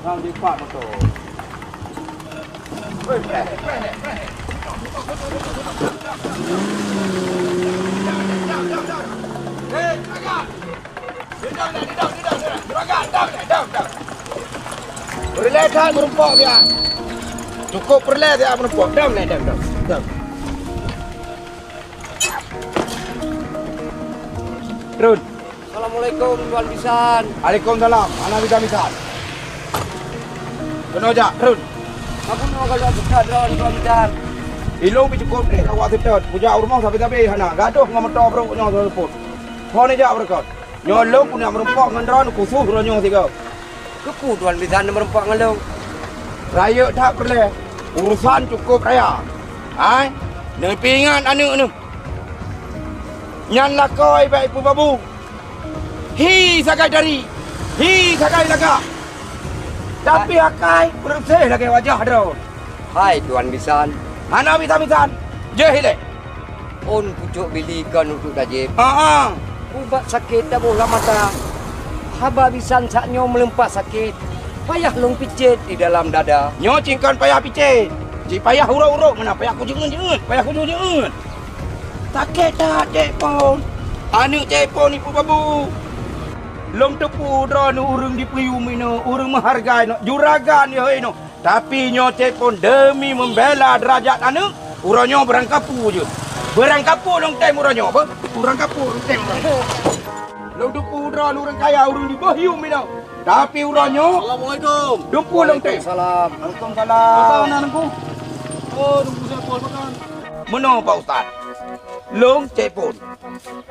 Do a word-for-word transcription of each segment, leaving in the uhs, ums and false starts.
Nyang jipat moto. Peureulèe that meurumpok siat. Cukup peureulèe siat meurumpok. Dam nè, dam, dam, dam. Run. Assalamualaikum, Tuan Bisan. Waalaikumsalam. Hana bisan-bisan. Keunoe jak, Run. Pakon nyoe galak seutôt droen, Tuan Bisan? Ilong pih cukup trép awak seutôt. Kujak u rumoh sabe-sabe hana. Gadôh ngon moto brôk nyoe seupôt. Phon jak beureukat. Nyoe lôn keuneuk meurumpok ngon droen khusos uroe nyoe sigoe. Keupeue Tuan Bisan meurumpok ngon lôn? Rayeuk that peureulèe. Urosan cukup raya. Hai, neupeuingat aneuk neuh. Nyan lakoe bèk ipeubabu. Hi sagai dari, hi sagai lagak. Tapi akai beureuséh lagèe wajah droen. Hai Tuan Bisan. Hana bisan-bisan. Jeuh ilèe. Ôn pucôk bili kon untuk tajieb. Haa. Ubat sakét taboh lam mata. Haba bisan sak nyoe meulimpah sakét. Payah lôn picét di dalam dada. Nyoe cit kon payah picét. Cit payah urôk-urôk meunan, payah kujeuet-jeuet, payah kujeuet-jeuet. Sakét that Cek Pon. Aneuk Cek Pon ipeubabu. Lôn teupeue droeneuh ureueng jipeuyum inoe, ureueng meuhargai inoe, juragan yoh inoe. Tapi nyoe Cek Pon demi membela derajat aneuk, uroe nyoe beurangkapeue jeuet. Beurangkapeue lôn tem uroe nyoe, beuh? Beurangkapeue lôn tem uroe nyoe. Lôn teupeue droeneuh ureueng kaya, ureueng jiboh yum inoe. Tapi uroe nyoe, Assalamualaikum. Teungku lôn tem. Waalaikumsalam. Waalaikumsalam. Pakon na Teungku? Oh, Teungku Cek Pon pakon? Meunoe, Pak Ustaz. Lôn Cek Pon.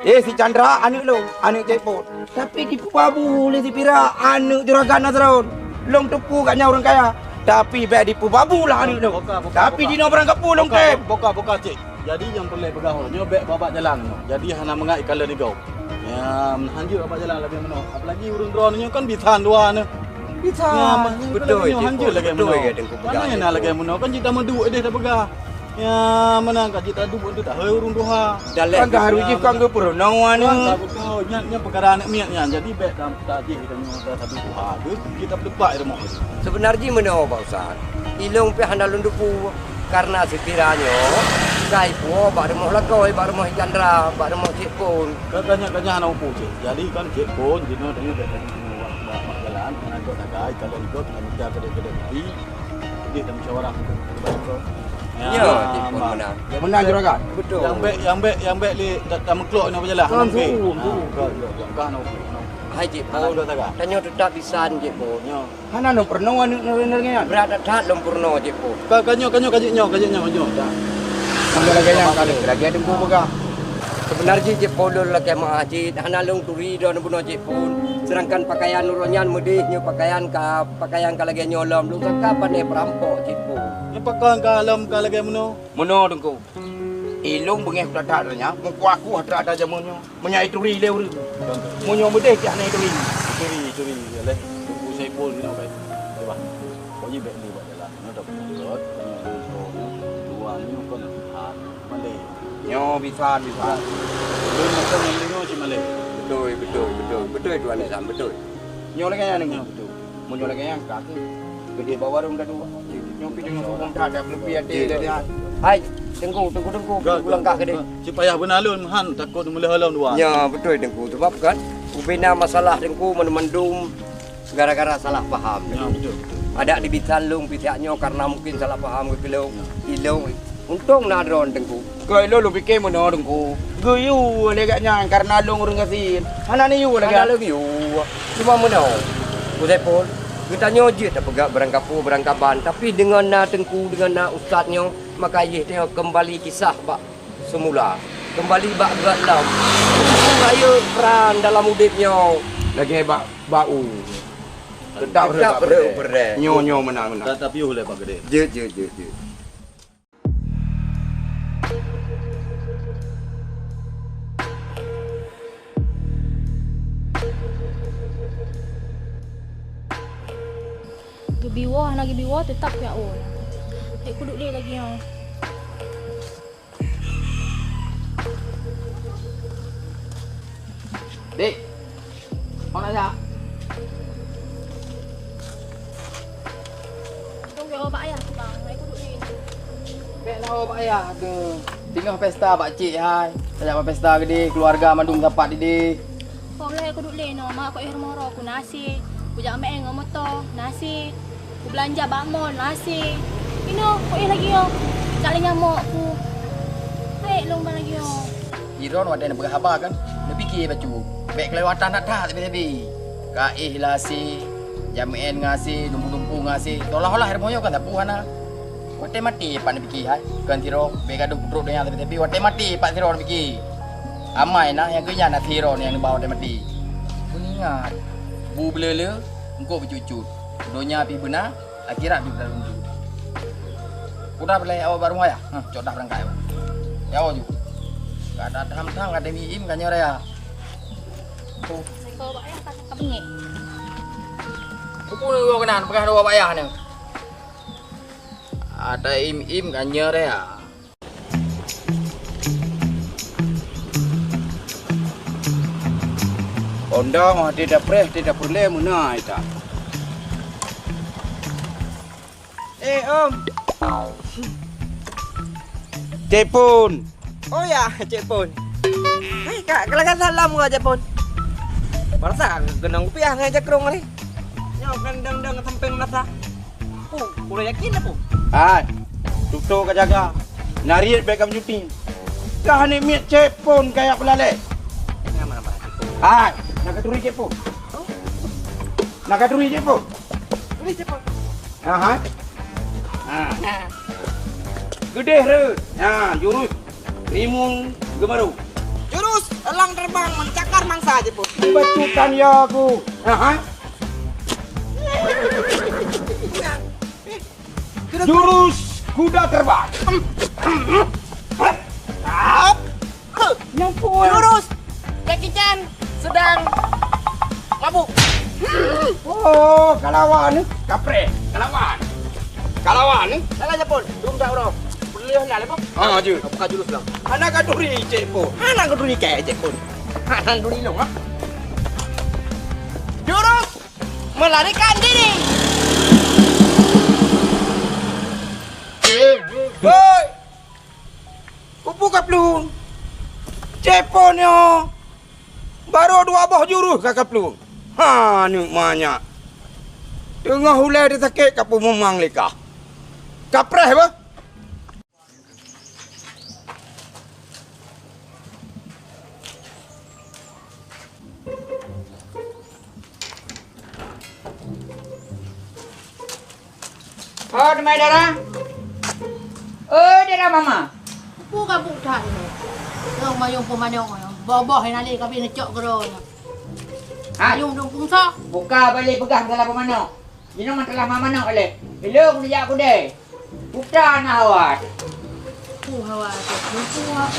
Eh, si Chandra aneuk lôn, aneuk Cek Pon. Tapi jipeubabu lé si Pira aneuk juragan Nasron. Lôn teupeue gobnyan ureueng kaya. Tapi bèk jipeubabu lah aneuk lôn. Boka, boka, boka. Tapi jinoe beurangkapeue lôn tem. Boka, boka, boka, Cek. Jadi nyang peureulèe peugah uroe nyoe bèk bak jalan nyoe. Jadi hana mangat ikalon di gob. Ya, hanjeuet bak jalan lagèe meunoe. Apalagi ureueng droeneuh nyoe kan bisan dua neuh. Bisan. Ya, beutôi, hanjeuet lagèe meunoe. Beutôi, Teungku, peugah. Mana na lagèe meunoe kan jeuet tameuduek idéh tapeugah. Ya, meunan ka jeuet taduek untuk tahôi ureueng tuha. Kan ka harôh jih kon geupeurunoe neuh. Kan ka beutôi. Nyan, nyan peukara aneuk miet nyan. Jadi bèk ta-, tajih geutanyoe sabe tuha. Deuh, kita peudepak di rumoh. Seubeuna jih meunoe, Pak Ustaz. Ilôn pih hana lôn teupeue. Karena si Pira nyoe ka ipuwoe bak rumoh lakoe, bak rumoh Chandra, bak rumoh Cek Pon. Ka, ka nyan, ka nyan hana teupeue, Cek. Jadi kan Cek Pon, jinoe tanyoe bèk, bèk, bak, bak, bak jalan, hana ikot sagai, ka lheueh ikot, hana mita keudéh-keudéh kupi. Deh, tamusyawarah. Ya, Cek Pon, meunan. Meunan juragan. Beutôi. Nyang bèk, nyang bèk, nyang bèk lé ta-, tameuklok inoe bak jalan. Kan su'um, su'um. Ka, ka, ka, ka, hana, hana. Hai, Cek Pon. Hana ikot sagai. Tanyoe teutap bisan, Cek Pon. Nyoe. Hana lôn peurunoe aneuk nurun-nurun nyan. Brat that-that lôn peurunoe, Cek Pon. Ka, ka nyoe, ka nyoe, ka jeuet nyoe, ka jeuet nyoe, nyoe. Dah. Lagèe nyang ka lagèe, lagèe Teungku peugah. Seubeuna jih Cek Pon lôn lakèe meu'ah cit, hana lôn turi droeneuh bunoe Cek Pon. Seudangkan pakaian uroe nyan meudeh nyoe pakaian ka, pakaian ka lagèe nyoe lom, lôn sangka pané peurampok Cek Pon. Nyoe pakon ka lom ka lagèe meunoe. Meunoe Teungku. Ilôn beungèh that-that nyan, meukuah-kuah that-that jameun nyoe. Meunyoe ituri lé ureueng. Meunyoe meudeh pih hana ituri. Ituri, ituri. Lé Teungku Saipul inoe kai. Coba. Pokoknya bèk lé bak jalan. Nyoe dak peugot, nyoe dua nyoe kon that. Malèe. Nyoe bisan, bisan. Lôn makan nyan lé nyoe cit malèe. Beutôi, beutôi, beutôi. Beutôi Tuan Bisan, beutôi. Nyoe lagèe nyan, nyoe beutôi. Meunyoe lagèe nyan ka keuh. Geudeh bak warong ka dua. Nyoe pih deungon hubung that, that peuleupie até dah lihat. Hai, Teungku, Teungku, Teungku, Teungku langkah keudeh. Cit payah beuna lôn, han takot meuleuh lom dua. Nya, beutôi Teungku. Sebab kan, ubena masalah Teungku mandum-mandum gara-gara salah paham. Ya, betul, betul. Adak di bisan lôn pih siat nyoe karena mungkin salah paham keu lôn. Ya. Ilôn, untông na droen Teungku. Keu ilôn lôn pike meunoe Teungku. Geuyue lé gobnyan karena lôn ureueng gasien. Hana neuyue lé gobnyan. Hana lôn yue. Cuma meunoe. Ku Saipul, geutanyoe jeuet tapeugah beurangkapeue beurangkaban, tapi deungon na Teungku, deungon na ustaz nyoe, maka jih tanyoe keumbali kisah bak seumula. Keumbali bak geuh lom. Teungku rayeuk pran dalam udép nyoe. Lagèe bak bak u. Teutap rhot bak peureudèe. Nyoe, nyoe meunan, meunan. Ka tapiôh lé bak keudè. Jeuet, jeuet, jeuet, jeuet. Geubi woe hana geubi woe, teutap kujak woe. Hek kuduek lé lagèe nyoe. Dek, mana ya? Oh, bak yah tu. Teungoh pesta bak cik hai. Tajak bak pesta keudeh, keuluwarga mandum sapat keudeh. Kok lé kuduek lé nyoe, mak kok éh rumoh droe ku na hasé. Kujak meu'en ngon moto, na hasé. Kubeulanja bak mall, na hasé. Inoe kok éh lagèe nyoe. Jak lé nyamok ku. Hai lôn ban lagèe nyoe. Sidroe watèe neupeugah haba kan, neupiké bacut. Bèk keulewatan that-that sabe-sabe. Ka éh lam hasé, jak meu'en ngon hasé, dumpeue-dumpeue ngon hasé. Seolah-olah rumoh nyoe kan sapeue hana. Watèe maté pat neupiké hai, kon sidroe, bèk gadôh peutrok donya sabe-sabe, watèe maté pat sidroe neupiké. Amai na nyang keu nyan na sidroe nyang neuba watèe maté. Beuingat, bu beuleuleue, eungkôt beucut-cut. Donya pih beuna, akhirat pih beuna lunjut. Peue dah, peureulèe awak bak rumoh yah? Hah, cok dah beurangkat. Nyoe ju. Ka that tham-tham ka tem im-im ka nyoe raya. Oh. Assalamualaikum, Abah Yah, ka, ka beungéh. Peue-peue neuwoe keunan, peugah dua Abah Yah nyoe. Ada im-im ka nyoe raya. Onda mah tidak preh, tidak peureulèe meuna ita. Eh, Om. Cek Pon. Oh ya, Cek Pon. Hai, Kak, kalahkan salam ngon Cek Pon. Barasa keunong kupiah ngon jakrong ni. Nyoe kan dang-dang sampeng nasa. Oh, udah yakin apa? Hai, tutoe ka jaga. Nariet bèk ka meucuti. Kah ni miet Cek Pon kaya peulalé. Hai, nak katuri Cek Pon. Nak katuri Cek Pon. Turi Cek Pon. Aha. Ha. Geudeh reuet. Ha, jurus rimueng geumeurôk. Jurus elang terbang mencakar mangsa, Cek Pon. Betutan ya aku. Aha. Jurus kuda terbang. Nyang kuat. Jurus Jackie Chan sedang mabuk. Oh, kalawan ni. Kapreh, kalawan. Kalawan ni. Salah Cek Pon. Dum tak uroe. Boleh lah, lepas. Ah, je. Buka jurus lah. Hana katuri Cek Pon. Hana katuri Cek Pon. Hana katuri long, ha? Jurus melarikan diri. Hei! Peue ka plueng? Cek Pon nyoe baru dua boh jurus ka kaplueng. Ha, aneuk manyak. Teungoh ulèe teusakét kapeumumang lé kah. Kapreh beuh! Oh, teumai dara. Oh, dara mama. Peue ka buet that nyoe? Nyoe mayong peumanök nyoe. Boh-boh nyang lé ka bri neucok keudroe nyoe. Ha? Mayong dum pungsa. Buka balik peugah masalah peumanök. Jinoe mantong lam manok lé. Ilong dijak kudée. Puta na hawa teuh. Lumpu hawa teuh. Lumpu ha-,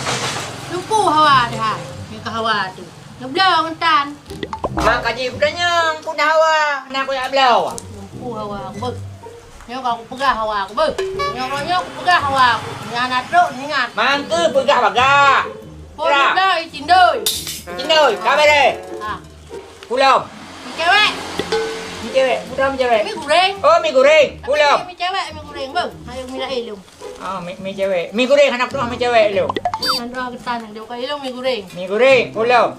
lumpu hawa teuh hai. Nyang ka hawa teuh. Ngebloe ngon tan. Mak kaji peutanyong, peue na hawa, na kujak bloe. Lumpu hawa aku beuh. Nyoe ka kupeugah hawa aku beuh. Nyoe, nyoe kupeugah hawa aku. Nyang na trok ingat. Mangkeuh peugah bagah. Pon ngebloe cindoi. Cindoi, ka beureh. Ha. Pulom. Mi cewek. Mi cewek. Peue mi cewek? Mi goreng. Oh, mi goreng. Pulom. Mi cewek, mi goreng, beuh. Ayo, mi laén lom. Ah, mi, mi cewek. Mi goreng hana peunoh mi cewek lom. Hana geutan, dia bukan ilong mi goreng. Mi goreng, pulom.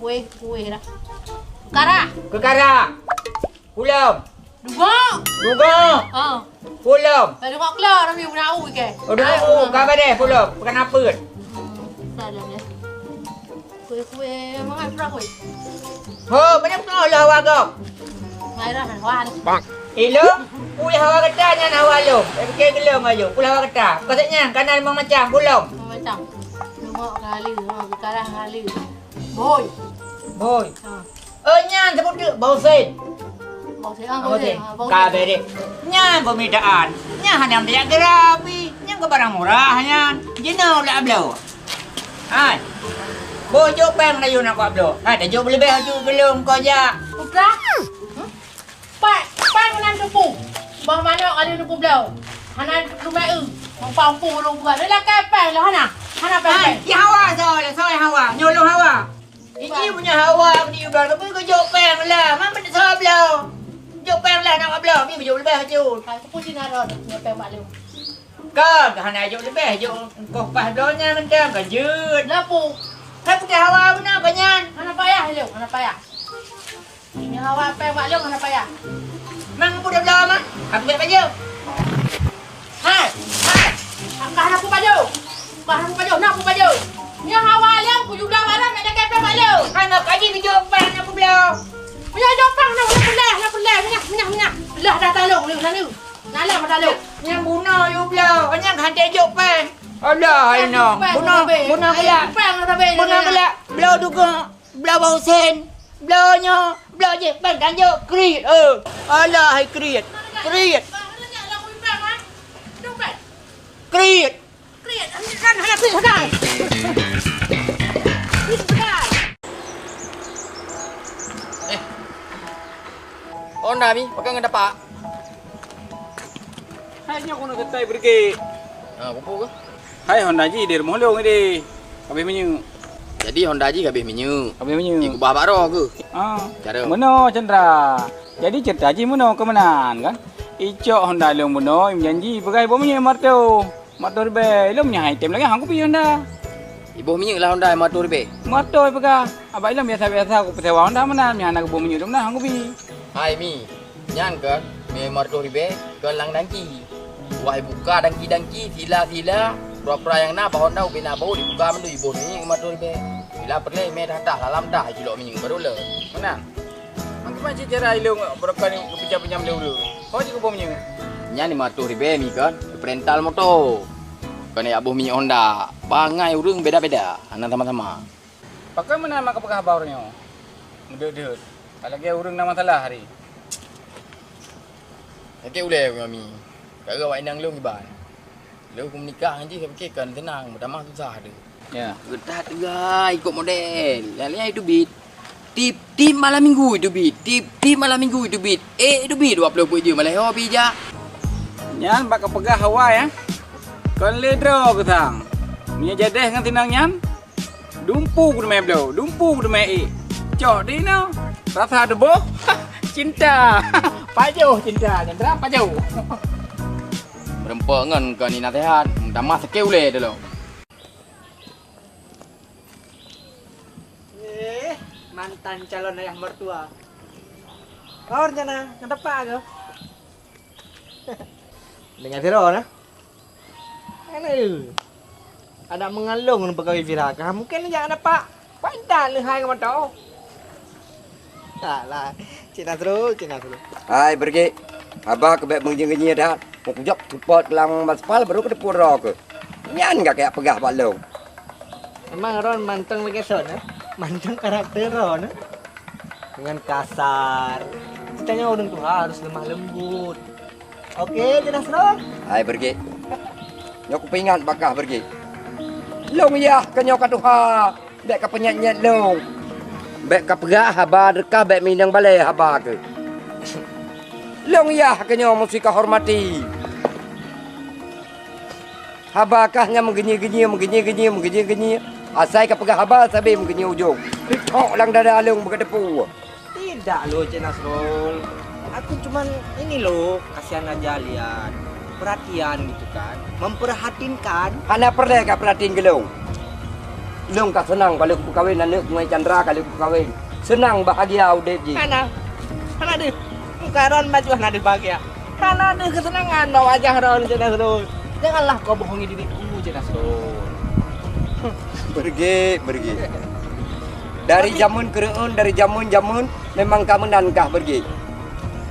Kueh, kueh dah. Kara. Kekara. Pulom. Dugok. Dugok. Ha. Pulom. Dah dugok keluar, tapi guna au ke? Oh, dugok. Ayo, ka beureh, pulom. Bukan apa. Hmm, salah ya. Kueh-kueh mangat pula kueh. Ho, banyak pula lah hawa gop. Ngai dah wan. Ilong, pulih hawa gata nyan hawa lom. Eh, pikir gelom ayo, pulih hawa gata. Kau sek nyan, kanan limong macam, pulom. Limong macam. Lemak kali, ha, bekalah kali. Boy. Boy. Ha. Oh, nyan sebut tu, Bausen. Bausen, ah, Bausen. Bausen. Ha, Bausen. Ka beri. Nyan permintaan. Nyan hana melihat gerapi. Nyan ke barang murah nyan. Jinoe ulak bloe. Hai. Boh jok péng na yue na kuat bloe. Hai, tajok leubeh aju belom kau jak. Udah. Hmm? Pat, pat meunan teupeu. Bah manok ada teupeu bloe. Hana teupeu meu'eu. Mampu-mampu ureueng buat. Dah lakée péng lah hana. Hana péng. Hai, péng. Di hawa soe, soe hawa. Nyolong hawa. Ini punya hawa di udah tapi kau jok péng lah. Mana soe bloe? Jok péng lah nak bloe. Ni jok leubeh aju. Hai, teupeu cina dah. Punya péng maklum. Ka, ka hana jok leubeh, jok koh paih bloe nyan mantong, ka jeuet. Lapu. Hai putih hawa beuna ka nyan. Hana payah lé, hana payah. Nyoe hawa péng bak lôn hana payah. Mang peue dah bloe mah? Aku bèk bajèe. Hai, hai. Ka hana peue bajèe. Ka hana peue bajèe, na peue bajèe. Nyoe hawa lôn kujubla barang nak jaga péng bak lôn. Hana kaji kujok péng na peubloe. Meunyoe jok péng na peuleh, na peuleh, minyak, minyak, minyak. Lah dah talong lé, na lé. Naleueng mata lôn. Nyang bunoe yue bloe, nyang hana jok péng. Alah, hai nong. Bunoe, bunoe geulak. Bunoe geulak. Bloe dugoe, bloe bau sen. Bloe nyoe, bloe jih péng kan jok kriet. Eh, alah, hai kriet. Kriet. Kriet. Kriet, kan hana kriet sagai. Kriet sagai. Eh. Honda mi, pakon ngon tapak? Hai nyoe keuneuk geutai beureuguek. Ha, peue-peue keuh? Hai Honda jih di rumoh lôn idéh. Ka abéh minyeuk. Jadi Honda jih ka abéh minyeuk. Ka abéh minyeuk. Ikubah bak droe keuh? Ha. Cara. Meunoe Chandra. Jadi ceurita jih meunoe keuh meunan kan. Icok Honda lôn bunoe, imeunjanji peugah iboh minyeuk lima reutôh. Lima reutôh ribèe. Ilôn meunyoe hai tem lagèe han kubi Honda. Iboh minyeuk lah Honda lima reutôh ribèe. Lima reutôh ipeugah. Abak ilôn biasa-biasa kupeusewa Honda meunan, meunyoe hana kuboh minyeuk lôn meunan han kubi. Hai Mi, nyan kon, mi lima reutôh ribèe kon lam dangki. Wah ibuka dangki-dangki, sila-sila, peura-peura nyang na bak Honda ubé na bau dibuka mandum iboh minyeuk lima reutôh ribèe. Bila peureulèe imè tah-tah, lalam tah, ijulok minyeuk barô lé. Meunan. Mangkeuman cit cara ilôn barokon geupinjam-pinjam lé ureueng. Ho jih kuboh minyeuk? Nyan lima reutôh ribèe Mi kon, geupeurenta moto. Kon jak boh minyeuk Honda. Bangai ureueng beda-beda, hana sama-sama. Pakon meunan mak kapeugah haba uroe nyoe? Meudeuet-deuet. Ka lagèe ureueng na masalah hari. Sakét ulèe Mi. Ka geuh awak inong lôn kiban. Lheuh kumeunikah ngon jih, ka pike kon seunang, meutamah susah deuh. Ya. Geutat teuga ikot model. Lheuh-lheuh iteubiet. Tiep-tiep malam minggu iteubiet. Tiep-tiep malam minggu iteubiet. Eh, iteubiet dua ploh peuet jeuem, malah ho pih jak. Nyan bak kapeugah awai, eh. Kon lé droe geusang. Meunyoe jadeh ngon seunang nyan, dumpu kuteumé bloe, dumpu kuteumé ék. Cok di inoe, rasa teuboh, cinta. Pajoh cinta, Chandra, pajoh. Meureumpok ngon keu ni naseuhat, meutamah sakét ulèe teuh lom. Eh, mantan calon ayah mertua. Kau rencana ngetepak ke? Dengan Firo nah. Anak, anak mengalung begawi Fira kah? Mungkin jak dapat pandan leuhai ngon moto. Tak lah. Cik Nasrul, Cik Nasrul. Hai, Bergek. Haba keu bèk meungeunyi-ngeunyi that. Meukujok seupôt lam aspal, baru keuteupue droe keuh. Nyan ka kajak peugah bak lôn. Memang droen mantong lagèe son, eh? Mantong karakter droen, eh? Dengan kasar. Kita nyoe ureueng tuha harus lemah lembut. Oke, jelas, Ron? Hai, Bergek. Nyoe kupeuingat bak kah, Bergek. Lôn yah keu nyoe ka tuha. Bèk kapeunyèt-nyèt lôn. Bèk kapeugah haba deukah, bèk minong balèe haba keuh. Lôn yah keu nyoe musti kahormati. Haba kah nyan meugeunyi-geunyi, meugeunyi-geunyi, meugeunyi-geunyi. Asai kapeugah haba sabe meugeunyi ujong. Ithok lam dada lôn beugeuteupeue. Tidak loh, Cik Nasrul. Aku cuman ini loh, kasihan aja lihat. Perhatian gitu kan. Memperhatinkan. Hana peureulèe kapeurhatin keu lôn. Lôn ka seunang ka lheueh kupeukawen, aneuk Muai Chandra ka lheueh kupeukawen. Seunang bahagia udép jih. Hana. Hana deuh. Muka droen bacut hana deuh bahagia. Hana deuh keuseunangan bak wajah droen, Cik Nasrul. Janganlah kau bohongi diriku, Cik Nasrul. Bergek, Bergek. Dari jameun keureuen, dari jameun-jameun, memang ka meunan kah, Bergek.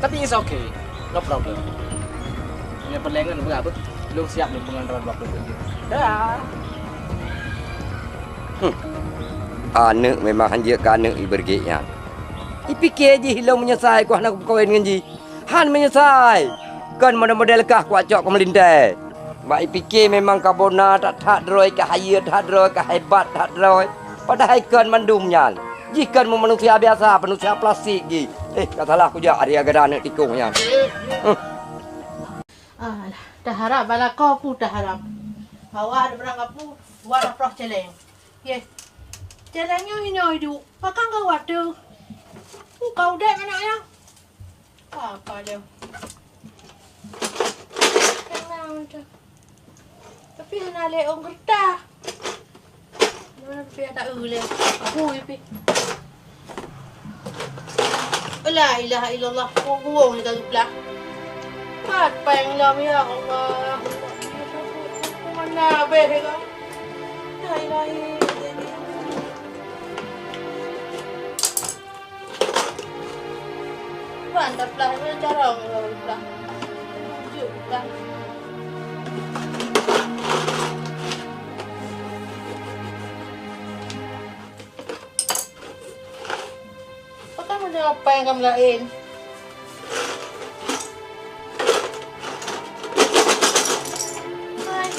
Tapi it's okay. No problem. Hanya perlengan beurapa? Lôn siap lôn peungon droen dua ploh juta. Dah. Hmm. Aneuk memang hanjeuet keu aneuk i Bergek nyan. Ipike jih ilôn meunyeusai ku hana kupeukawen ngon jih. Han meunyeusai. Kon model-model kah kucok keu meulintèe. Bak ipike memang ka bona that-that droe, ka hayeue that droe, ka hebat that droe. Padahai kon mandum nyan. Jih kon manusia biasa, manusia plastik jih. Eh, ka salah kujak ari agada aneuk tikong nyan. Hmm. Alah, taharap bak lakoe peue taharap. Hawa ada barang kapu, dua ploh celeng. Ye. Celeng nyoe inoe iduek. Pakon ka watèe. Uh, ka udép aneuk nyoe. Apa dia? Tenang aja. Tapi hana lé ôn keureutah. Mana pih ada eu lé. Aku pih. La ilaha illallah. Kok buông ni kali belah. Pat péng lom, ya Allah. Mana habéh ka? La ilaha illallah. Wan, taplah, mana carông, taplah. Jeuet, taplah. Pakon meunyoe péng ka meulaén? Hai,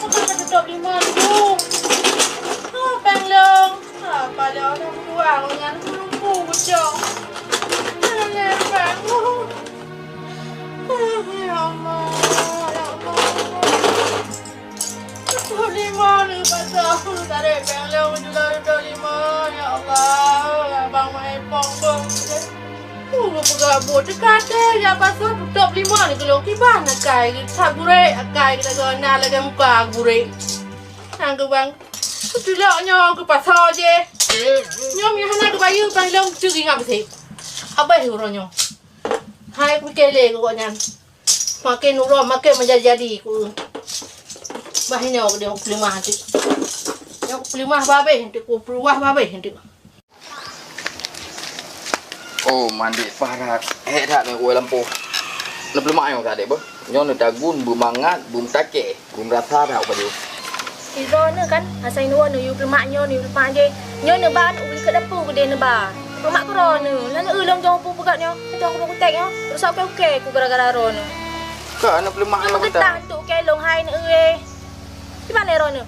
pakon ka tutôp lima ribu? Ha, péng lôn. Ha, pala dah meutuah ngon nyan lumpu-lumpu beucong. Hai, péng lôn. Ya Allah, ya Allah. Tutôp lima ni pasal. Tarek péng lôn jula tutôp lima. Ya Allah, abang mai pong bong. Uh, peugah buet teuka teh, ya pasal tutôp lima ni geulong kiban akai. That gurek akai kita guna lagèe muka gurek. Nang geubang. Kutulak nyoe keu pasal je. Nyoe meuhana geubayeue péng lôn curi ngat beusi. Abéh uroe nyoe. Hai pike lé keu gobnyan. Makin uroe makin meujadi-jadi ku. Bah nyoe deh peuleumah tu. Nyoe peuleumah babeh tu, ku peuleumah babeh tu. Oh, mandek parat. Hék that nyoe ueh lampôh. Neupeuleumah nyoe ka deh beuh. Nyoe neutagun beumangat, beumeutakée. Gum rasa that upajoh. Sidroe neuh kan, asai nyoe neuyue peuleumah nyoe, neuyue peuleumah jih. Nyoe neuba aneuk u likot dapu keudeh neuba. Peuleumah keudroe neuh, lheueh neueu lôn jong peue peugah nyoe, jong kubu kutek nyoe. Rusak uke-uke ku gara-gara droe neuh. Ka aneuk peuleumah nyoe meugeutah. Meugeutah tu uke lôn hai neueu eh. Di mana droe neuh?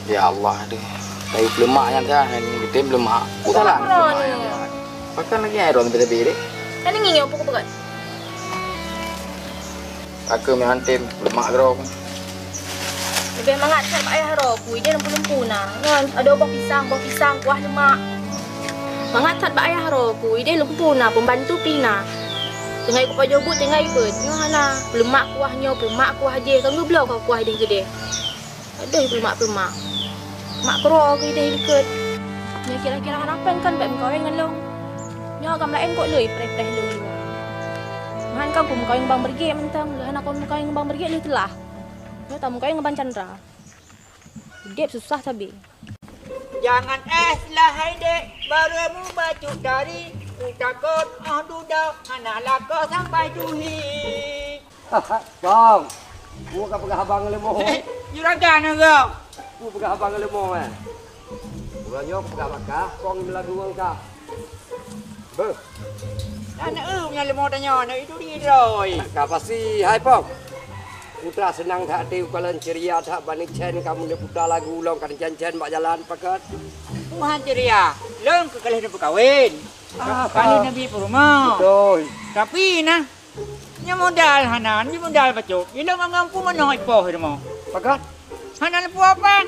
Ya Allah deh. Kayu peuleumah nyan dah, nyan geutem peuleumah. Peuleumah keudroe neuh. Pakon lagèe droe neuh beda-beda deh. Kan ngieng nyoe peue kupeugah. Aku meuhantem lemak droe. Leubeh mangat that bak ayah droe ku, ideh lumpu-lumpu na. Ngon adoe boh pisang, boh pisang kuah lemak. Mangat that bak ayah droe ku, ideh lumpu na, pembantu pih na. Teungai kupajoh buet, teungai beuet. Nyoe hana, peulemak kuah nyoe, peulemak kuah jih, kan geubloe ka kuah ideh keudeh. Adoh peulemak-peulemak. Mak keudroe keu ideh likot. Nyoe kira-kira hana péng kan bèk meukawen ngon lôn. Nyoe agam laén kok lé preh-preh lôn. Meuhan ka ku meukawen ngon Bang Bergek mantong, lé hana kon meukawen ngon Bang Bergek lé teulah. Nyoe tameukawen ngon Bang Chandra. Udép susah sabe. Jangan es lah hai dek, baru mubacut dari, ku takot oh dudoe hana lakoe sampai tuhi. Pong, peue ka peugah abang leumo? Juragan nyoe. Peue peugah abang leumo, eh? Uroe nyoe kupeugah bak kah, Pong meulagu ngon kah. Beuh. Nyan, eh, nyang leumo tanyoe, na itu di droe. Ka pasti, hai Pong. Putra seunang that até ukalon ceuria that bak neucen kamoe neuputa lagu lom ka neucen-cen bak jalan pakat. Tuhan ceuria, lôn keu ka lheueh neupeukawen. Ka lheueh neubi peurumoh. Beutôi. Tapi na, Nyoe modal hana, nyoe modal bacut. Ilong anggam pun meunoe ipoh rumoh. Pakat? Hana leupeue apa.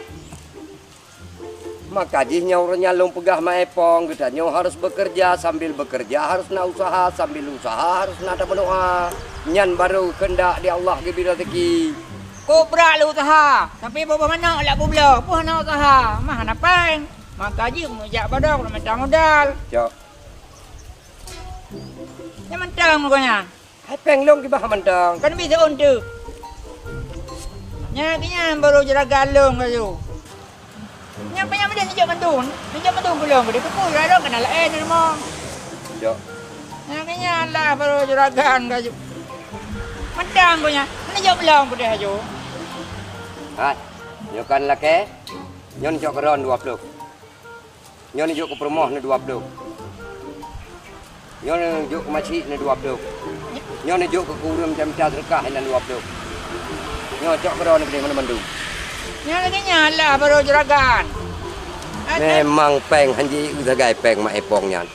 Maka jih nyoe ureueng nyang lôn peugah Mak Epong, geutanyoe harus bekerja, sambil bekerja harus na usaha, sambil usaha harus na tameudoa. Nyan baru keundak di Allah geubri rezeki. Kok brat lé usaha, tapi boh-boh manok lak bubloe, pun hana usaha, mah hana péng. Maka jih meujak badong, meunta modal. Cok. Nyan mantong gobnyan. Hai péng lôn kibah mantong. Kan bisa untuk. Nyan keuh nyan baru juragan lôn ka tu. Nyan panyang beude neujok mandum. Neujok mandum keu lôn beude. Peue juragan lôn kana laén di rumoh. Jok. Nyan keuh nyan lah baru juragan ka tu. Mantong gobnyan. Neujok beude lôn beude aju. Hai. Nyoe kan lakée. Nyoe neujok keu droen dua ploh. Nyoe neujok keu peurumoh na dua ploh. Nyoe neujok keu macik na dua ploh. Nyoe neujok keu ureueng mita-mita seudeukah na dua ploh. Nyoe cok keudroe neubri mandum-mandum. Nyoe lagèe nyan lah baroe juragan. Memang péng hanjeuet sagai péng Mak Epong nyan.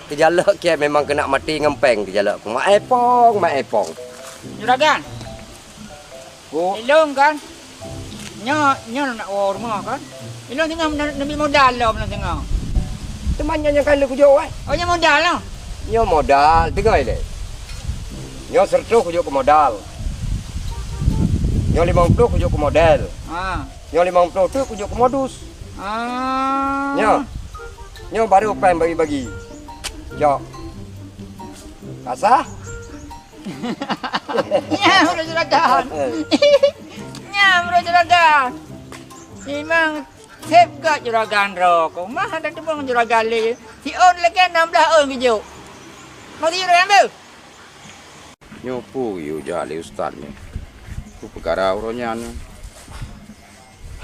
Teujalok kiat memang keuneuk maté ngon péng teujalok. Mak Epong, Mak Epong. Juragan. Bu. Ilong kan? Nyoe, nyoe nak woe rumoh kan? Ilong singoh na-, neubi modal lom lôn singoh. Teuma nyoe nyang ka lheueh kujok, wai. Oh, nyoe modal lom? Nyoe modal, teungoh ilée. Nyoe seureutôh kujok keu modal. Nyoe limong ploh kujok keu model. Ah. Nyoe limong ploh teuk kujok keu modus. Ah. Nyoe. Nyoe baru péng bagi-bagi. Jok. Ka sah? Nyan uroe juragan. Nyan uroe juragan. Memang seb got juragan droe ko. Mah ada teupeue juragan lé. Siôn lagèe nam blah ôn geujok. Mau tiru ambil. Nyoe peue geuyue jak lé ustaz nyoe? Peue peukara uroe nyan nyoe?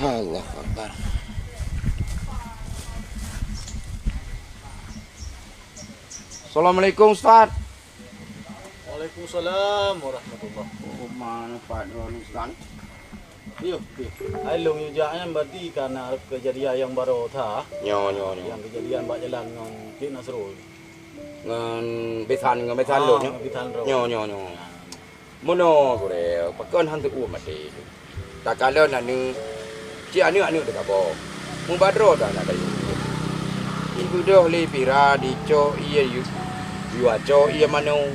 Allahu Akbar. Assalamualaikum, Ustaz. Waalaikumsalam warahmatullah. Oh, mana Pak Drol, Ustaz? Iyo, iyo. Hai lôn jak nyan berarti karena kejadian yang baru tha. Nyo, nyo, nyo. Yang kejadian bak jalan ngon Cik Nasrul. Ngon Bisan, ngon Bisan Ah, lôn, nyo? Ngon Bisan lôn. Nyo, nyo, nyo. Nah. Meunoe gurèe, pakon han teuôt maté. Takalon aneuk, cit aneuk-aneuk teukaboe. Mubadroe dah aneuk kayu. Ibeudôh lé pira dicok ié yu-, yue cok ié manoe,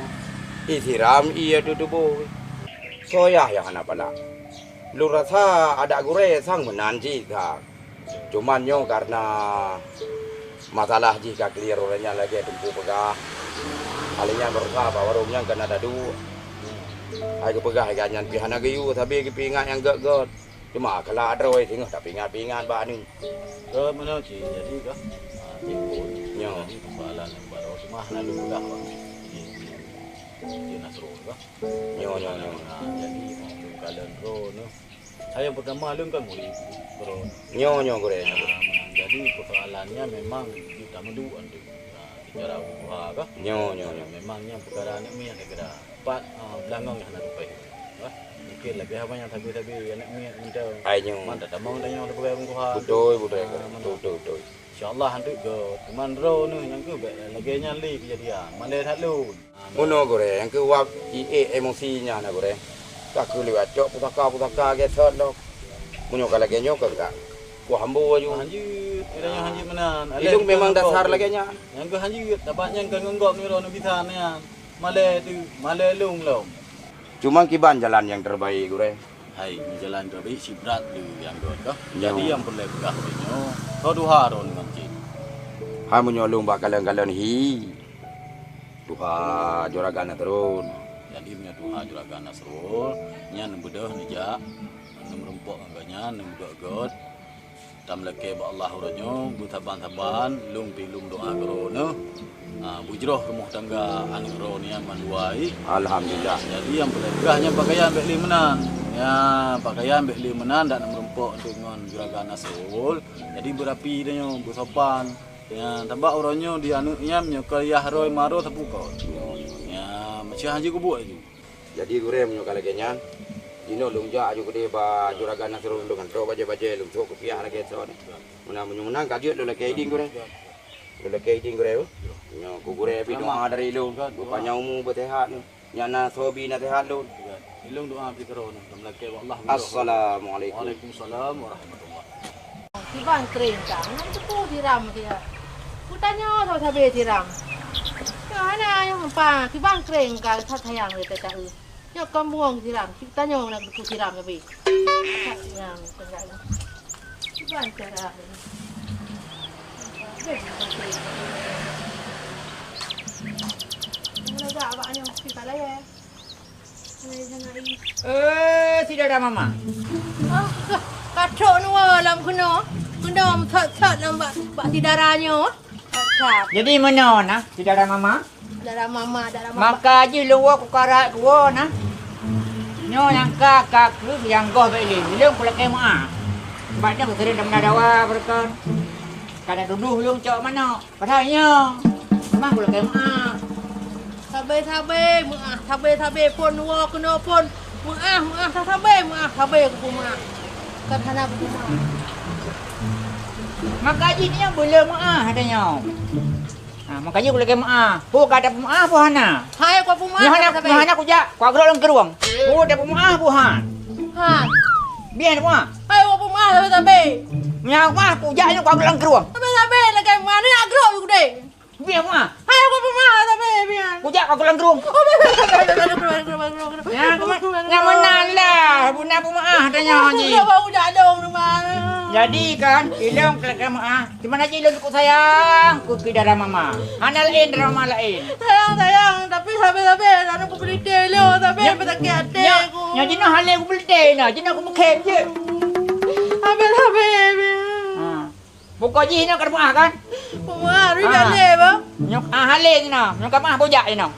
isiram ié tutoboh. Soe yah nyang hana palak. Lôn rasa adak gurèe sang meunan cit that. Cuman nyoe karena masalah jih ka clear, uroe nyan lagèe Teungku peugah. Hal nyan beureusaha bak warong nyan keunan taduek. Hai geupeugah hai gobnyan pih hana geuyue sabe geupeuingat nyang gèt-gèt. Cuma kalak droe singoh tapeuingat-peuingat bak aneuk. Ke meunoe cit jadi kah? Ah, cit pun. Nyoe. Jadi persoalan nyang baru cuma hana lôn peugah bak Cik Nasrul kah? Nyoe, nyoe, nyoe. Ah, jadi mau lôn kalon droeneuh. Hai nyang peurtama lôn kan murit droe. Nyoe, nyoe, gurèe, nyoe, gurèe. Nah, jadi persoalannya memang di tameudu antu. Nah, secara usaha kah? Nyoe, nyoe, nyoe. Memang nyang peukara aneuk miet neugara. Pat, ah, beulangong nyang hana rupai. Wah, mungkin lagèe haba nyang sabe-sabe aneuk miet mantong. Ai nyoe. Man tatamong tanyoe sibagai ureueng tuha. Beutôi, beutôi, ah, gurèe. Beutôi, beutôi, beutôi. Insya Allah antu gèt. Cuman droeneuh nyang keuh bèk lagèe nyan lé kejadian. Malèe that lôn. Meunoe gurèe, nyang keu wab ié emosi nyan na gurèe. Ka keu liwat cok pusaka-pusaka gèt sot lom. Meunyoe ka lagèe nyoe ka gak. Wah ambo aju. Hanjeuet, kira nyoe hanjeuet meunan. Ilong memang dasar lagèe nyan. Nyang keu hanjeuet, tabat nyang ka ngon gob nibak droeneuh bisan nyan. Malèe tu, malèe lôn lom. Cuma kiban jalan nyang terbaik gurèe. Hai, jalan terbaik sibrat tu nyang gèt kah. Jadi nyang peureulèe peugah lé nyoe, soe tuha droeneuh ngon cit. Hai meunyoe lôn bak kalon-kalon hi. Tuha Juragan Nasrul. Jadi meunyoe tuha Juragan Nasrul, nyan neubeudôh neujak, neumeurumpok ngon gobnyan, neumeugèt-gèt. Tameulakèe bak Allah uroe nyoe, beusaban-saban, lôn pih lôn doa keu droeneuh. Ha, beujroh rumoh tangga aneuk droeneuh nyan mandua. Alhamdulillah. Jadi nyang peureulèe peugah nyan pakaian bèk lé meunan. Ya, pakaian bèk lé meunan, dak neumeurumpok ngon Juragan Nasrul. Jadi beurapi tanyoe, beusopan. Ya, sabab uroe nyoe di aneuk nyan meunyoe ka yah roe maro sapeue kon. Ya, macam haji kubuek laju. Jadi gurèe meunyoe ka lagèe nyan, jinoe lôn jak aju keudeh bak Juragan Nasrul lôn hantom bajèe-bajèe lôn sôk kupiah lagèe soe nyoe. Meunan meunyoe meunan ka jeuet lôn lakèe idin gurèe. Lôn lakèe idin gurèe. Nyoe keu gurèe pih doa dari lôn, beupanyang umu beuseuhat nyoe. Nyan na soe bi naseuhat lôn. Ilôn doa pih keu droeneuh, lôn lakèe bak Allah. Assalamualaikum. Waalaikumsalam warahmatullah. Kiban keureung ka, ngon teupeu siram dia. Kutanyoe sabe-sabe siram. Nyoe hana nyang meupa, kiban keureung ka that sayang lé teuka eu. Nyoe kamoe siram, kutanyoe na teupeu siram sabe. Siram teuka eu. Kiban cara. Lagak awak nyoe, kita layan. Eh, si dara mama. Oh, ka, ka trok nua lam keunoe. Keunoe sot-sot lam bak, bak si dara nyoe. Sot-sot. Jadi meunoe na si dara mama? Dara mama, dara mama. Maka jih lôn woe kukarat kuwoe na. Nyoe nyang ka, ka keuh nyang goh bèk lé. Lôn kulakèe meu'ah. Sebab nyoe geuseurin teumeudawa beureukan. Ka na dudoh lôn cok manok. Padahai nyoe, memang kulakèe meu'ah. Sabe-sabe meu'ah, sabe-sabe phôn woe keunoe phôn. Meu'ah, meu'ah, sabe-sabe meu'ah, sabe kupeumeu'ah. Kon hana kupeumeu'ah. Maka jih nyoe beuleueh meu'ah ata nyoe. Ha, maka jih kulakèe meu'ah. Peue ka tapeumeu'ah, peue hana? Hai, kupeumeu'ah. Nyoe hana, sabe-sabe. Nyoe hana kujak, kuagrok lam krueng. Peue tapeumeu'ah, peue han? Han. Biar tapeumeu'ah. Hai, kupeumeu'ah, sabe-sabe. Nyoe meu'ah, kujak nyoe kuagrok lam krueng. Sabe-sabe lagèe meu'ah, ni agrok yue keudeh. Piah meuah. Hai, aku peumaah tapi piah. Kujak kau kelang gerung. Ya, aku mah, nggak menang lah. Bunda peumaah tanya haji. Udah, bau jak dong rumah. Jadi kan, ilong kelak meuah. Di mana ji ilong cukup sayang, ku pi darah mama. Hana lain darah mama lain. Sayang, sayang, tapi habis-habis, anu ku beli teh lo, tapi ya, bersakit hati ya, aku. Ya, jinoe halé ku beli teh nah, jinoe ku meukhém je. Habis-habis. Ha. Pokok jih nyoe ka meuah kan? Meuah, rui ah. Halé, bang. Nyoe, ah, halé jinoe. Nyoe ka meuah bujak jinoe.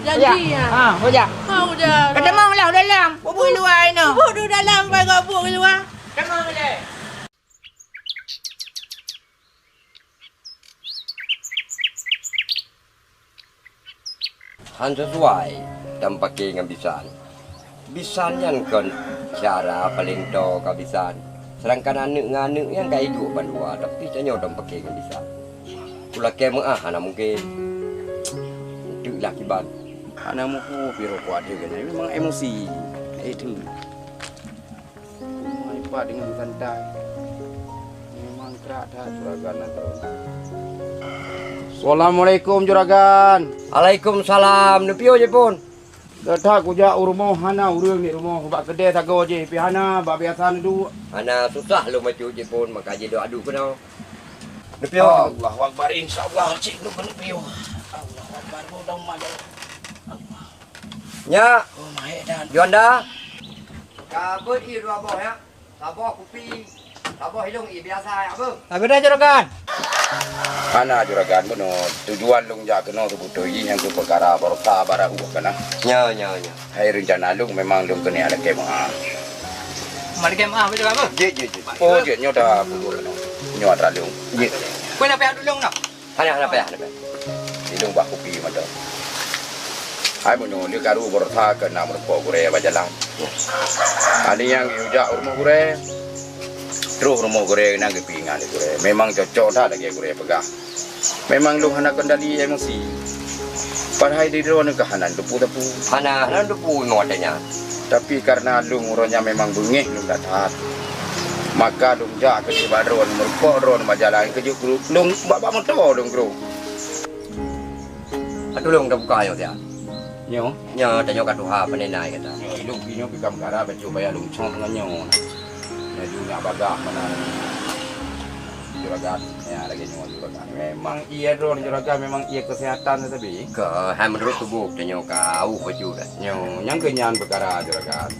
Janji, ya. Ah, bujak. Ah, udah. Ketemulah dalam, bubuk luar jinoe. Bubuk dalam, pai gak bubuk luar. Ketemulah. Han sesuai tameupake ngon bisan. Bisan nyan kon syara paleng toe ka bisan. Sedangkan aneuk ngon aneuk nyan ka iduek bandua, tapi tanyoe tameupake ngon bisan. Kulakée meuah hana mungken. Enteuk lah kiban. Hana mupu piro kuat lé keunan, memang emosi. Itu. Rumah ipat dengan santai. Memang kerak that juragan nanggroe. Assalamualaikum, juragan. Waalaikumsalam. Neupiyôh jih phon? Gata kujak u rumoh, hana ureuëng di rumoh. Bak keudè sagoe jih, pi hana, bak biasa neuduek. Hana, susah lôn bacut jih phon, maka jih dok adu keunoe. Neupiyôh? Allahu Akbar, insyaallah cit lôn keuneuk piôh. Allahu Akbar, mudah-mudahan. Allah. Nyak. Oh, mahek dan. Juanda. Ka beuet ie dua boh, ya. Saboh kupi. Saboh ilong ie biasa, ya, Abang. Ka geudah, Juragan. Hana, Juragan, bunoe. Tujuan lôn jak keunoe seubeutôi jih nyang keu peukara baroesa barô ueh kana. Nya, nya, nya. Hai rencana lôn memang lôn keuneuk lakée meuah. Lakée meuah, beutôi, Abang? Jeuet, jeuet, jeuet. Oh, jeuet, nyoe dah pukul keunoe. Nyoe atra lôn. Jeuet. Kue lapeh dulu, noh. Hana, hana payah, hana payah. Ilong bah kupi mantong. Hai meunyoe lé karu beureusaha keu na meurumpok gurée bak jalan. Ani nyang geuyue jak u rumoh gurée. Troh rumoh gurée na geupeuingat lé gurée. Memang cocok that lagée gurée peugah. Memang lôn hana kendali emosi. Padahai di droeneuh ka hana teupeu-teupeu. Hana, hana teupeu ngon watée nyan. Tapi kareuna lôn uroe nyan memang beungéh lôn that-that, maka lôn jak keudeh bak droeneuh, meurumpok droeneuh bak jalan, keujeuet lôn bak, bak moto lôn groe. Ka tulông tabuka nyoe siat. Nyoe? Nyoe, tanyoe ka tuha, pane na gata. Nyoe, ilong pih nyoe pih ka meukara, bacut payah lôn cok ngon nyoe. Laju nyak bagah meunan. Juragan, ya, lagée nyoe juragan. Memang ie droeneuh juragan, memang ie keuseuhatan teubi. Keu hai meunurot tuboh tanyoe ka auh bacut dah. Nyoe, nyang keu nyan peukara juragan.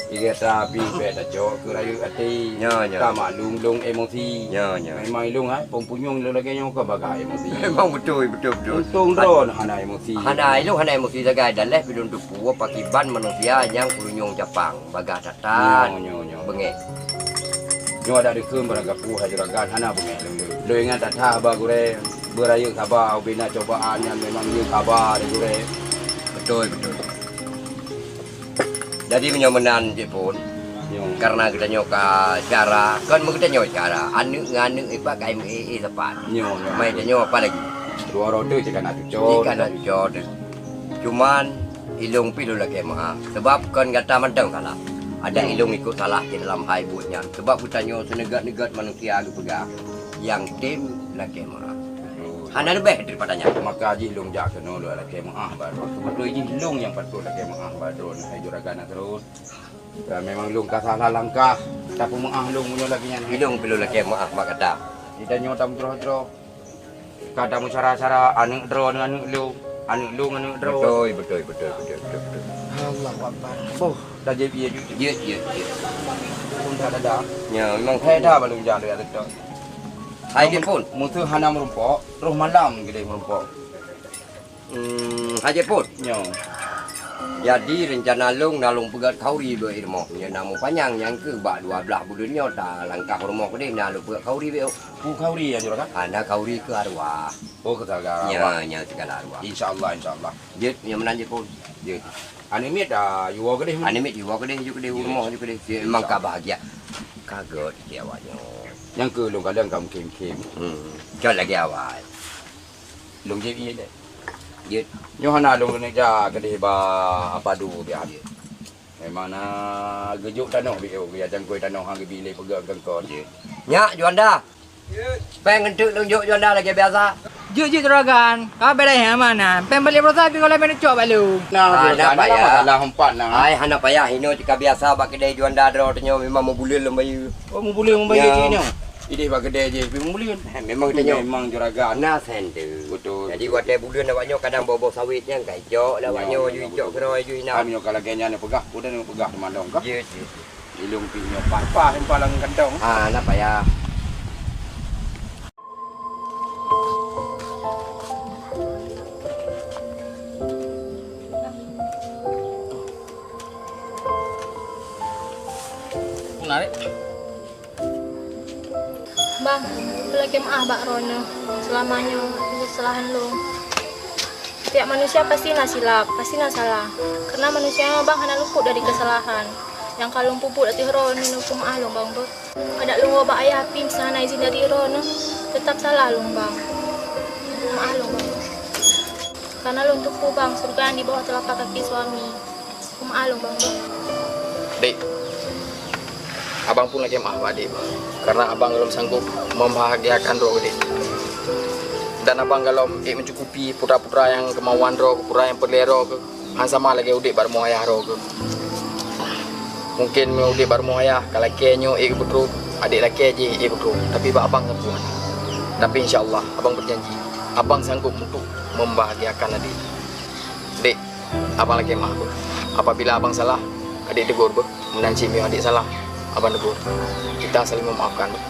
Ie gata pih bék tacok keu rayeuk até. Nyoe, nyoe. Ka maklum lôn emosi. Nyoe, nyoe. Memang ilong hai, pom punyueng lôn lagée nyoe ka bagah emosi. Memang beutôi, beutôi, beutôi. Untông droeneuh hana emosi. Hana, ilong hana emosi sagai, dan lheuh pih lôn teupeu pakriban manusia nyang peurunyueng capang. Bagah that-that. Nyoe, nyoe, nyoe. Beungéh. Nyoe adak dikeue beurangkapeue hai juragan hana beungéh lôn. Lôn ingat that-that haba gurée, beurayeuk saba ubena cobaan nyan memang jeuet haba lé gurée. Beutôi, beutôi. Jadi meunyoe meunan cit phon, nyoe. Kareuna geutanyoe ka syara, kon meugeutanyoe syara, aneuk ngon aneuk ipat ka imeu'é-é sapat. Nyoe, nyoe. Mai tanyoe apa lagi? Dua roda cit ka na cuco. Cit ka na cuco teuh. Cuman, ilong pih lôn lakée meu'ah, sabab kon gata mantong salah. Adak ilong ikot salah cit dalam hai buet nyan. Sabab geutanyoe seuneugét-neugét manusia geupeugah, nyang tem lakée meu'ah. Hana leubeh daripada nyan. Maka jih lôn jak keunoe lôn lakée meu'ah bak droe. Seubeutôi jih lôn nyang patôt lakée meu'ah bak droe, hai juragan Nasrul. Dan memang lôn ka salah langkah, tapeumeu'ah lôn meunyoe lagée nyan. Ilong pih lôn lakée meu'ah bak gata. Di tanyoe tameutroh-troh. Ka tameusara-sara aneuk droeneuh aneuk lôn, aneuk lôn aneuk droe. Beutôi, beutôi, beutôi, beutôi, beutôi, beutôi. Allahu Akbar. Boh, dah jeuet ie jih. Jeuet, jeuet, jeuet. Pun dah ada. Ya, memang hai dah balum jak lé ateueh. Hai jeuet phon. Musoh hana meurumpok, roh malam geudeh meurumpok. Hmm, hai jeuet phon. Nyoe. Jadi rencana lôn na lôn peugét khauri bak i rumoh. Nyoe na mupanyang nyang keuh bak dua blaih buleuen nyoe ta langkah rumoh keudeh na lôn peugét khauri bak. Peue khauri, ya juragan? Hana khauri keu arwah. Oh, keu segala arwah. Nya, nya segala arwah. Insya Allah, insya Allah. Jeuet, nyang meunan jeuet phon. Jeuet. Aneuk miet dah, yue woe keudeh. Aneuk miet yue woe keudeh, yue keudeh, yue rumoh, yue keudeh. Jeuet, memang ka bahagia. Ka gét di awak nyoe. Nyang keu lôn kalon ka meukhém-khém. Hmm. Cot lagée awai. Lôn jeuet ie deh. Jeuet. Nyoe hana lôn keuneuk jak keudeh ba Apadu biasa. Jeuet. Memang na geujok tanoh biôh, geujak cangkôi tanoh han geubi lé peugét keu kon. Jeuet. Nyak, Juanda. Péng enteuk lôn jok Juanda lagée biasa. Jeuet, jeuet, juragan. Ka beureh amanah. Pèng bali pulsa pih gohlom pèng neucok bak lôn. Nah, ah, juragan, hana payah. Masalah empat nah. Ai, hana payah. Inoe ka biasa bak keudè Juanda droe tanyoe memang meubuleuen lôn bayeue. Oh, meubuleuen, meubayeue cit nyoe. Idéh bak keudè jih pih meubuleuen. Memang tanyoe. Memang juragan. Na senter. Betul. Jadi watèe buleuen awak nyoe kadang boh-boh sawét nyan ka icok lah awak nyoe, ju icok keudroe ju inan. Kami nyoe ka lagèe nyan peugah, udah nyoe peugah teumandong kah? Jeuet, jeuet. Ilong pih nyoe pah-pah impah lam kantong. Ah, hana payah. Menarik. Bang, lôn lakèe meu'ah bak droeneuh. Seulama nyoe keusalahan lôn. Tiep manusia pasti na silap, pasti na salah. Kareuna manusia nyoe bang hana luput dari keusalahan. Nyang ka lôn peubuet ateueh droeneuh, lôn lakèe meu'ah lôn bang beuh. Adak lôn woe bak ayah pih meuseuhana izin dari droeneuh, teutap salah lôn bang. Meu'ah lôn bang beuh. Kareuna lôn teupeue bang, syeuruga nyan di bawah teulapak kaki suami. Meu'ah lôn bang beuh. Dek, abang pun lakèe meu'ah bak dek bang. Kareuna abang gohlom sanggob membahagiakan droe dek. Dan abang gohlom ék mencukupi putra-putra nyang keumauan droe, putra nyang peureulèe droe keuh. Han sama lagèe udép bak rumoh ayah droe keuh. Mungken meunyoe udép bak rumoh ayah ka lakèe nyoe ék beutrok, adék lakèe jih ék beutrok, tapi bak abang sapeue hana. Tapi insya Allah abang berjanji, abang sanggob untuk membahagiakan adék. Dek, abang lakèe meu'ah beuh. Apabila abang salah, adék tegur beuh. Meunan cit meunyoe adék salah, abang tegur. Kita saling memaafkan beuh.